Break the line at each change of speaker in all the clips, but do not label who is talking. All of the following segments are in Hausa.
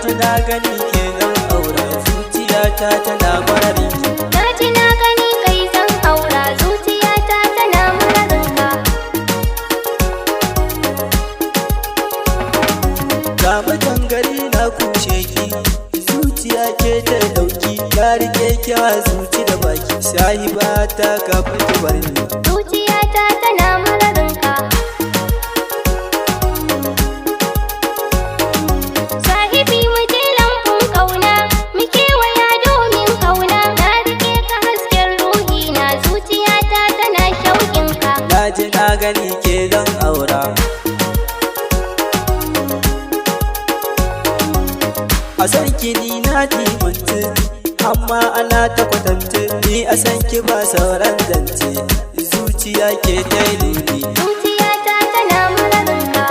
ji na gani ke zan aura, zuciyata tana mararin ki.
Na ji na gani kai zan aura, zuciyata tana mararinka.
Ga mutan gari na kushe ki, zuciya ke ta dauki, na rike ki a zuci da baki, sahiba ta kafin ki bar ni.
Zuciyata tana mararinka. Sahibi, mu je lambun kauna, mu kewaya domin kauna. Na rike ka hasken ruhina, zuciyata tana shauƙinka.
Na ji na gani ke zan aura. A san ki ni na jimanci, amma ana ta kwatance, ni a san ki ba sauran zance, zuciya ke ta yi nuni.
Zuciyata tana mararinka.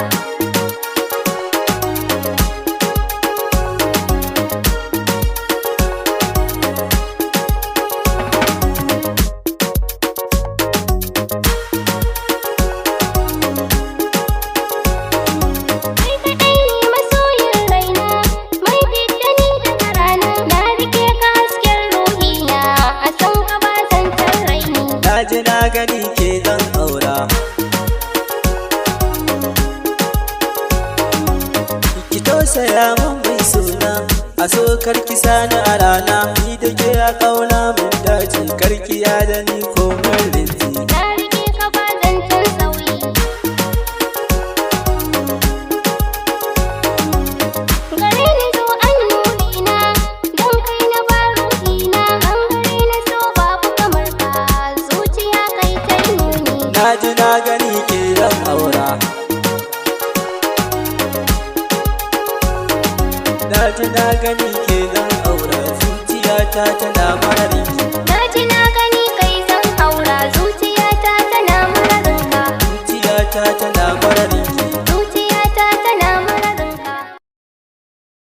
Kai kaɗai ne masoyin raina, mai fidda ni daga rana. Na rike ka hasken ruhina, a san ka ba zancen raini.
Na ji na gani ke zan aura. Ki tausaya min mai suna, a so karki sani a rana, ni da ke a kauna mun dace, karki ya da ni ko mun rinzi.
Na rike ka ba zancen sauyi. Gare ni zo an nurina, don kai na ba ruhina. Bangare na so babu kamar ka, zuciya kai ta yi nuni.
Na ji na gani ke zan aura. Na ji na gani ke zan aura, zuciyata tana mararin ki.
Na ji na gani kai zan aura, zuciyata tana mararinka.
Zuciyata tana